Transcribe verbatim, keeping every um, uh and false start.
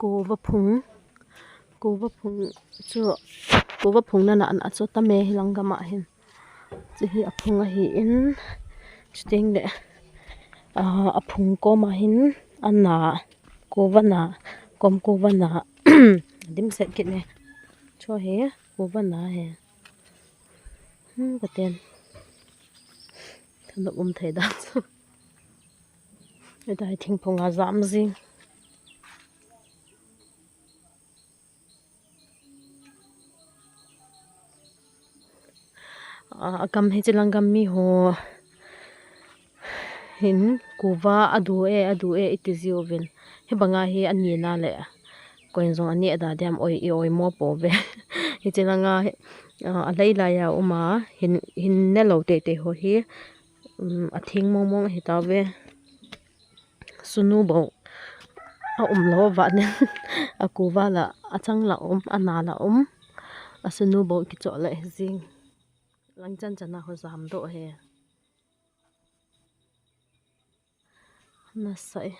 Kuva phung, kuva phung chu, kuva phung nana an a chu tame hi lang gam a hin. Chu hi a phung ahi in, chuteng le, ah, a phung kom a hin, ana, kuva na, kom kuva na, dim set kit ne. Chu hi, kuva na hi. Hmm, ka ten. Thanop um thei dan chu. Hita hi thingphung a jam jing. Ah, a gam hi chilang gam mi ho hin kuva adu e, adu e, iti jiu vin. Hi banga hi ani na le. Koin jong ani ada diam oi, i oi mo po ve. Hi chilanga, ah, a lei lai a um a, hin, hin ne lo te te ho hi. Um, a thing mong mong hi ta ve. Sunu bou a um lo va ne. A kuva la, a chang la um, a na la um. A sunu bou kicho la hi jing. Lang chan chan a ho jam do he. Nasa e.